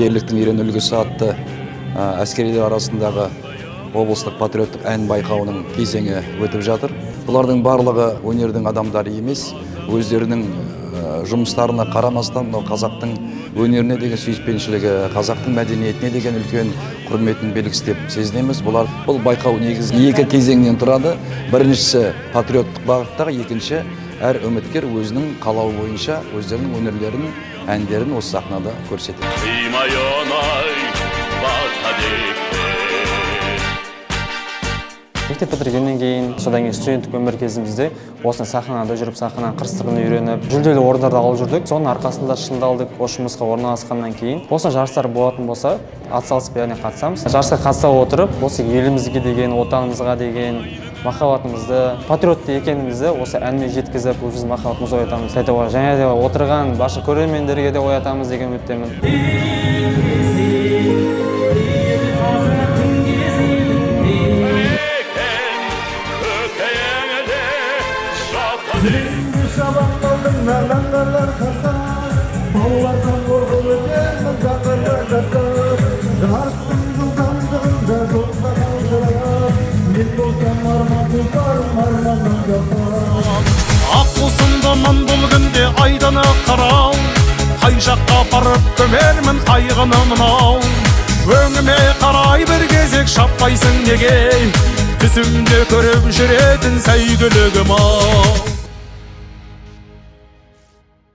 Ерліктің ерен үлгісі атты әскерилер арасындағы облыстық патриоттық ән байқауының кезеңі өтіп жатыр. Бұлардың барлығы өнердің адамдары емес, өздерінің жұмыстарына қарамастан, мынау қазақтың өнеріне деген сүйіспеншілігі, қазақтың мәдениетіне деген үлкен құрметін белгісі деп сезінеміз. Бұл байқау негізі екі кезеңнен тұрады. Біріншісі патриоттық бағыттағы, екінші әр үміткер өзінің қалауы бойынша өздерінің өнерлерін, әндерін осы сахнада көрсетеді. Қимай оңай батады. Мектеп бітіргеннен кейін, содан кейін студенттік өмір кезімізде осындай сахнада жүріп, сахнаның қыр сырын үйреніп, жүлделі орындарды алып жүрдік. Соның арқасында шыңдалдық. Осы жұмысқа орналасқаннан кейін осы жарыстар болатын болса, атсалысып, яғни қатысамыз. Жарысқа қатыса отырып, осы елімізге деген, отанымызға деген махаббатымызды, патриот екенімізді осы әнмен жеткізіп, өзіміздің махаббатымызды оятамыз және де отырған барша көрермендерге де оятамыз деген үміттемін. Екен көкейіңде жатады. Шабақталдың аңғарлар қатар, таулардан қорқып өтемін заңғарлар жаттап, жарықтың жылдамдығында жолға қалдырып, мен болсам арман тұлпарым, арманнан жапар. Аққусындымын бұл күнде айдыны қырау. Қай жаққа апарып көмермін қайғыны мынау? Өңіме қарай бір кезек шаппайсың неге? Түсімде көріп жүретін сәйгүлігім ау.